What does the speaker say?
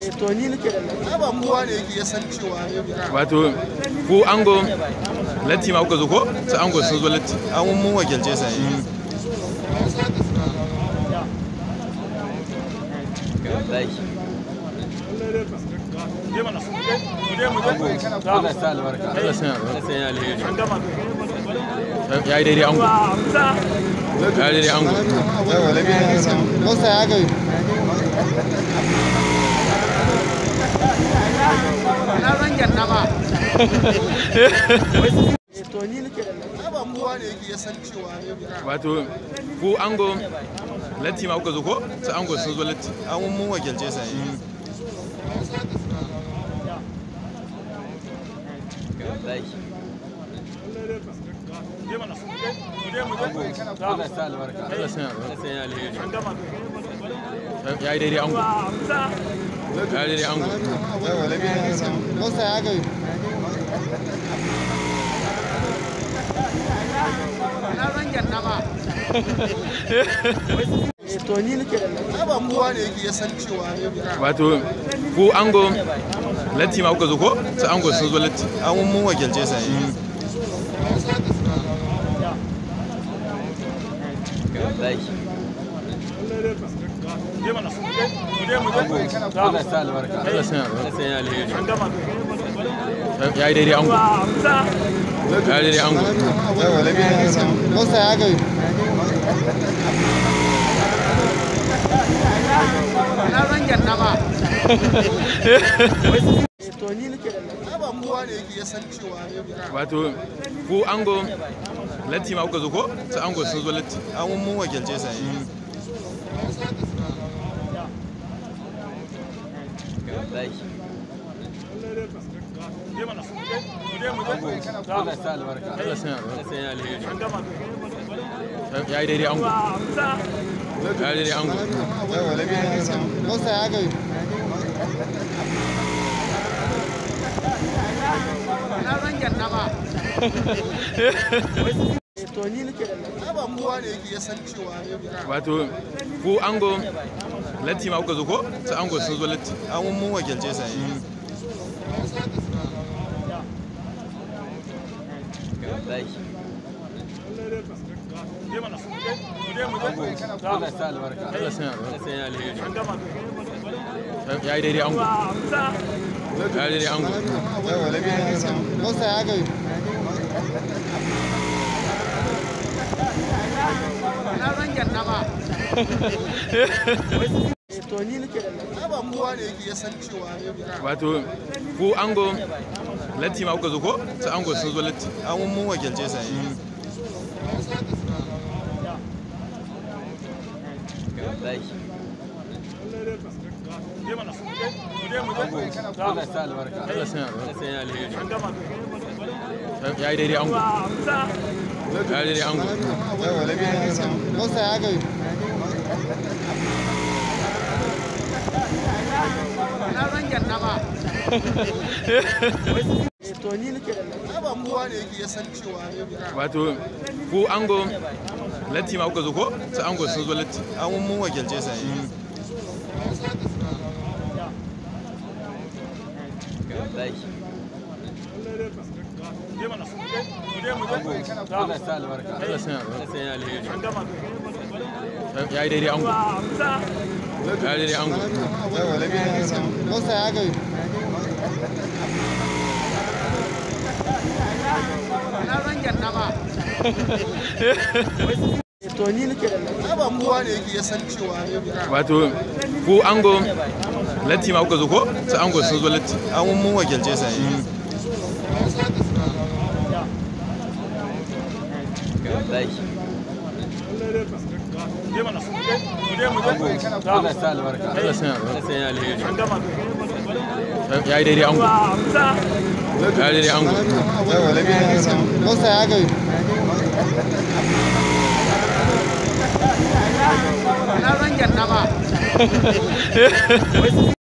To ni nake da ba kowa ne yake ya san cewa Wato ku ango latti ma kuka zo ko? Su ango sun zo latti. An mun wakilce sa. Allah sa albarka. Allah sanya Allah sanya alheri. Ya yi daidai ango. Ya yi daidai ango. Musa ya gayu. Na zangen na ba. To ni nake da ba kowa ne yake ya san cewa Wato ku ango latti ma kuka zo ko? Su ango sun zo latti. An mun wakilce sa. Allah sa albarka. Allah sanya Allah sanya alheri. Ya yi daidai ango. Ya yi daidai ango. Musa ya gayu. Na zangen na ba. To ni nake da ba kowa ne yake ya san cewa Wato ku ango latti ma kuka zo ko? Su ango sun zo latti. An mun wakilce sa. Allah sa albarka. Allah sanya Allah sanya alheri. Ya yi daidai ango. Ya yi daidai ango. Musa ya gayu. Na zangen na ba. To ni nake da ba kowa ne yake ya san cewa Wato ku ango latti ma kuka zo ko? Su ango sun zo latti. An mun wakilce sa. Allah sa albarka. Allah sanya Allah sanya alheri. Ya yi daidai ango. Ya yi daidai ango. Musa ya gayu. Na zangen na ba. To ni nake da ba kowa ne yake ya san cewa Wato ku ango latti ma kuka zo ko? Su ango sun zo latti. An mun wakilce sa. Allah sa albarka. Allah sanya Allah sanya alheri. Ya yi daidai ango. Ya yi daidai ango. Musa ya gayu. Na zangen na ba. To ni nake da ba kowa ne yake ya san cewa Wato ku ango latti ma kuka zo ko? Su ango sun zo latti. An mun wakilce sa. Allah sa albarka. Allah sanya Allah sanya alheri. Ya yi daidai ango. Ya yi daidai ango. Musa ya gayu. Na zangen na ba. To ni nake da ba kowa ne yake ya san cewa Wato ku ango latti ma kuka zo ko? Su ango sun zo latti. An mun wakilce sa. Allah sa albarka. Allah sanya Allah sanya alheri. Ya yi daidai ango. Ya yi daidai ango. Musa ya gayu. Na zangen na ba. To ni nake da ba kowa ne yake ya san cewa Wato ku ango latti ma kuka zo ko? Su ango sun zo latti. An mun wakilce sa. Allah sa albarka. Allah sanya Allah sanya alheri. Ya yi daidai ango. Ya yi daidai ango. Musa ya gayu. Na zangen na ba.